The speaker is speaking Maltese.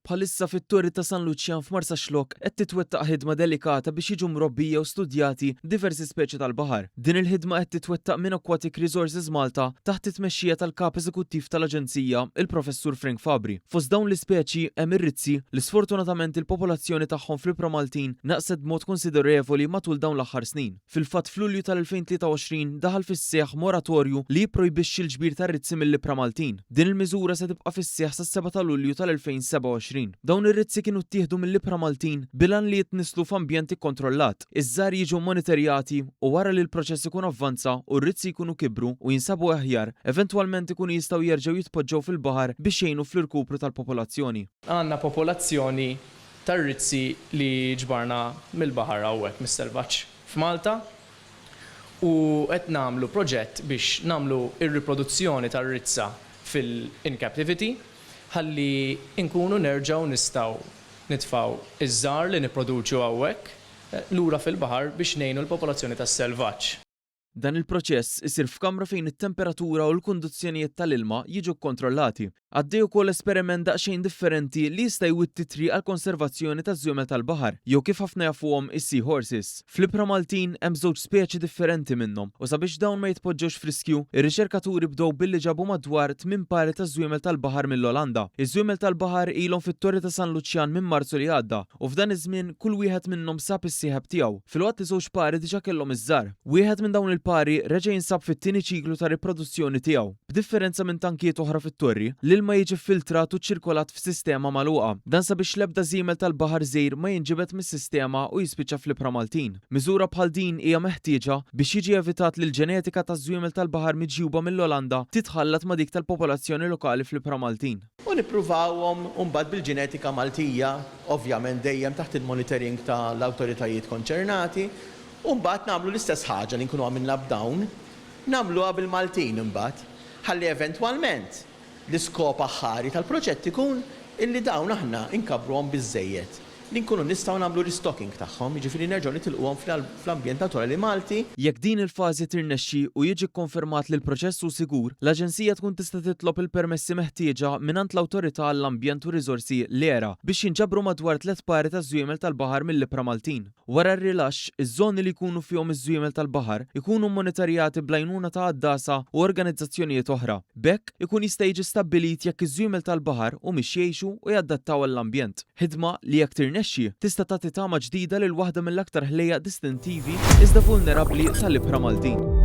Bħalissa fit-Torri ta' San Luċjan f'Marsaxlokk qed titwettaq ħidma delikata biex jiġu mrobbija u studjati diversi speċi tal-baħar. Din il-ħidma qed titwettaq minn Aquatic Resources Malta taħt it-tmexxija tal-Kap Eżekuttiv tal-Aġenzija, il-Professur Frank Fabri. Fost dawn l-ispeċi hemm ir-rizzi li sfortunatament il-popolazzjoni tagħhom fl-ibħra Maltin naqset b'mod konsiderevoli matul dawn l-aħħar snin. Fil-fatt f'Lulju tal-2023 daħal fis-seħħ moratorju li jipprojbixxi l-ġbir tar-rizzi mill-ibħra Maltin. Din il-miżura se tibqa' fis-seħħ sas-7 ta' Lulju tal-2027. Dawn ir-rizzi kienu ttieħdu mill-ibħra Maltin bil-għan li jitnisslu f'ambjent ikkontrollat. Iż-żgħar jiġu mmoniterjati u wara li l-proċess ikun avvanza u r-rizzi jkunu kibru u jinsabu aħjar, eventwalment ikunu jistgħu jerġgħu jitpoġġew fil-baħar biex jgħinu fl-irkupru tal-popolazzjoni. Għandna popolazzjoni tar-rizzi li ġbarna mill-baħar hawnhekk mis-selvaġġ f'Malta u qed nagħmlu proġett biex nagħmlu r-riproduzzjoni tar-rizza fil-in captivity ħalli nkunu nerġgħu nistgħu nitfgħu ż-żgħar li nipproduċu hawnhekk lura fil-baħar biex ngħinu l-popolazzjoni tas-selvaġġ. Dan il-proċess isir f'kamra fejn it-temperatura u l-kundizzjonijiet tal-ilma jiġu kkontrollati. Għaddej ukoll esperiment daqsxejn differenti li jista' jwitti t-triq għall-konservazzjoni taż-żwiemel tal-baħar, jew kif ħafna jafuhom is-sea horses. Fl-ibħra Maltin hemm żewġ speċi differenti minnhom u sabiex dawn ma jitpoġġewx f'riskju, ir-riċerkaturi bdew billi ġabu madwar tmien pari ta' żwiemel tal-baħar mill-Olanda. Iż-żwiemel tal-baħar ilhom fit-Torri ta' San Luċjan minn Marzu li għadda u f'dan iż-żmien kull wieħed minnhom sab is-sieħeb tiegħu, filwaqt li żewġ pari diġà kellhom iż-żgħar. Wieħed minn dawn il-pari reġa' jinsab fit-tieni ċiklu ta' riproduzzjoni tiegħu. B'differenza minn tankijiet oħra fit-torri, l-ilma jiġi ffiltrat u ċċirkolat f'sistema magħluqa. Dan sabiex l-ebda żiemel tal-baħar żgħir ma jinġibed mis-sistema u jispiċċa fl-ibħra Maltin. Miżura bħal din hija meħtieġa biex jiġi evitat li l-ġenetika taż-żwiemel tal-baħar miġjuba mill-Olanda titħallat ma' dik tal-popolazzjoni lokali fl-ibħra Maltin. U nippruvawhom imbagħad bil-ġenetika Maltija, ovvjament dejjem taħt il-monitoring ta' l-awtoritajiet konċernati, u mbagħad nagħmlu l-istess ħaġa li nkunu għamilna b'dawn, nagħmluha bil-Maltin imbagħad, ħalli eventwalment l-iskop aħħari tal-proġett ikun illi dawn aħna nkabbruhom biżżejjed li nkunu nistgħu nagħmlu restocking tagħhom, jiġifieri nerġgħu nitilquhom fl-ambjent naturali Malti. Jekk din il-fażi tirnexxi u jiġi kkonfermat li l-proċess hu sigur, l-Aġenzija tkun tista' titlob il-permessi meħtieġa mingħand l-Awtorità għall-Ambjent u Riżorsi, l-ERA, biex jinġabru madwar tlett pari ta' żwiemel tal-baħar mill-ibħra Maltin. Wara r-rilaxx, iż-żoni li jkunu fihom iż-żwiemel tal-baħar ikunu mmonitorjati bl-għajnuna ta' għaddasa u organizzazzjonijiet oħra. B'hekk, ikun jista' jiġi stabbilit jekk iż-żwiemel tal-baħar humiex jgħixu u jadattaw għall-ambjent. Ħidma li jekk tirnexxi, tista' tagħti tama ġdida lil waħda mill-aktar ħlejjaq distintivi iżda vulnerabbli tal-ibħra Maltin.